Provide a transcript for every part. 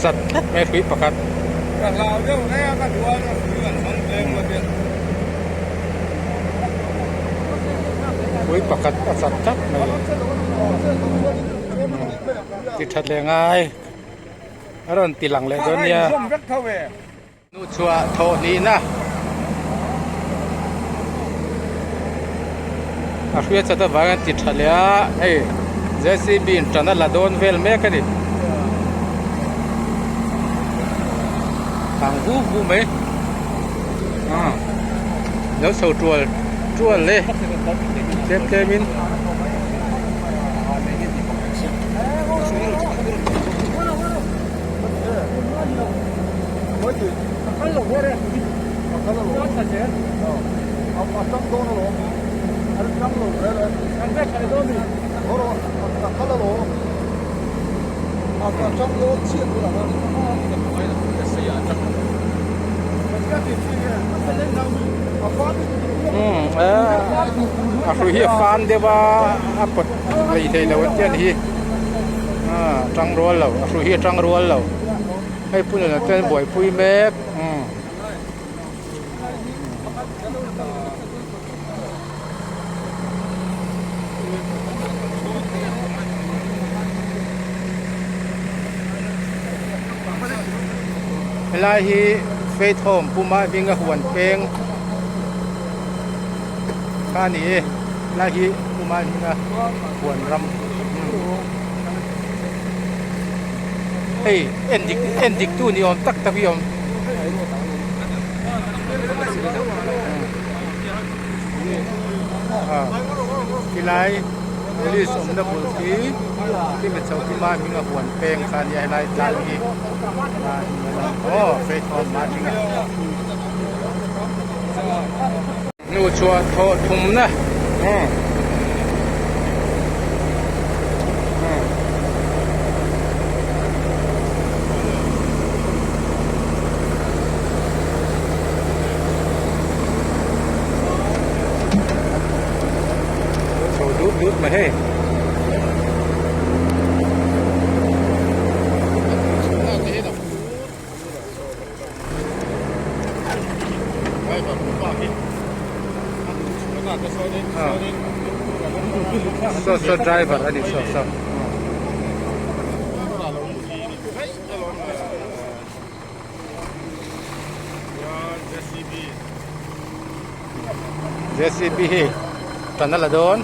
Chat tlat mai hrui pakhat. Ka hlau deuh hle a, ka duh a, hrui kan hmang tlem ka ti a. Hrui pakhat a chat tlat mai. Ti that leh ngai. A rawn ti lang leh dawn nia. Hnuchhuah thawh hnihna a hria chat avangin an ti tha leh a hei JCB in tan a la dawn vel mek a ni kang vu vu mai ah lo chho tual tual e tlem tlem in. A hrui hi a fan deuh a a pawt lei thei lo an tih a ni hi a tang rual lo a hrui hi a tang rual lo hei pu nuna chuan buaipui mek umm. Helai hi Faith Home puma hminga huan peng kha a ni e helai hi puma hminga huan ram hei en dik en dik tu ni awm tak tak hi a awm. Tilai police awmna bul khi khi chho khi ma hming a huan peng kha ania helai tlang hi aw faith home ma hming a hnuchhuah thawh thumna umm. Chho dut dut mai hei. Saw saw driver a ni saw saw. JCB hi tan a la dawn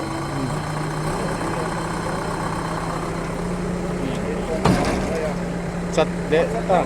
chat leh ta.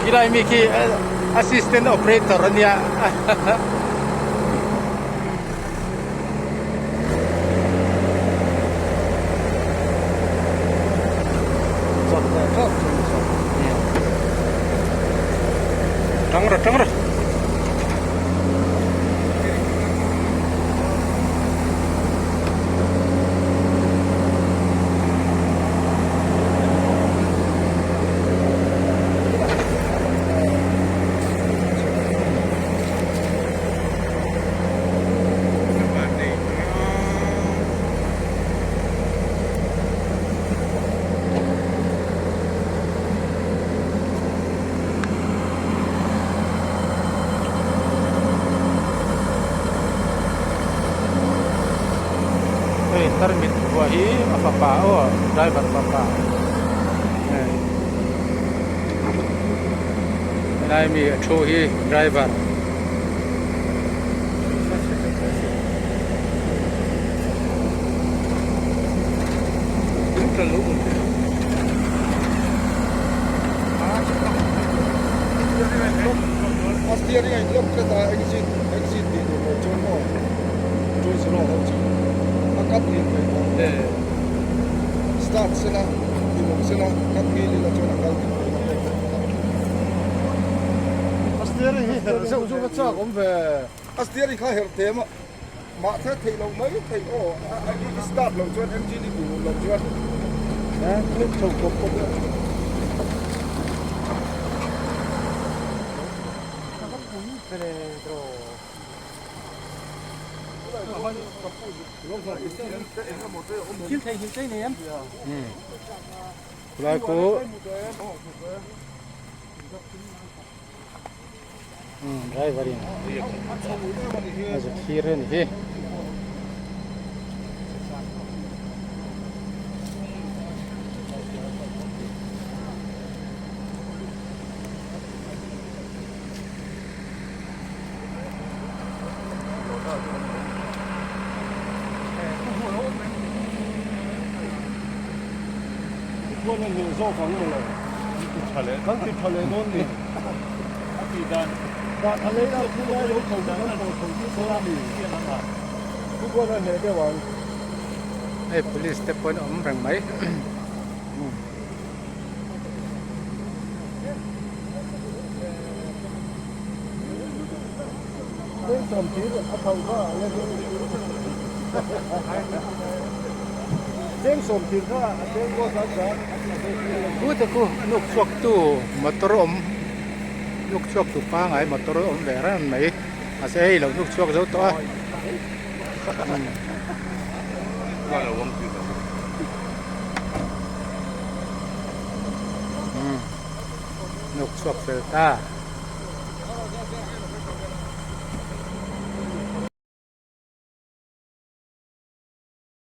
Khilai mi khi assistant operator a nia. Tang rawh tang rawh. Hei tarmit vuah hi a fapa aw driver fapa hei helai mi a thu hi driver. ila cut ngil ila chuan a kal dik dawn a A steering hi herh zeuh zeuh a chak awm ve. A steering kha herh them a mahse theih loh mai theih aw i start loh chuan engine i tih loh chuan. Click chho pawp pawp e. Khulai khu driver in a zu thlir a ni hi. Hei police te pawh an awm reng mai. Khu te khu nuk chhuak tu motor awm nuk chhuak tu pangai motor awm ve reng mai mahse hei lo nuk chhuak zo tawh a. Nuk chhuak fel ta.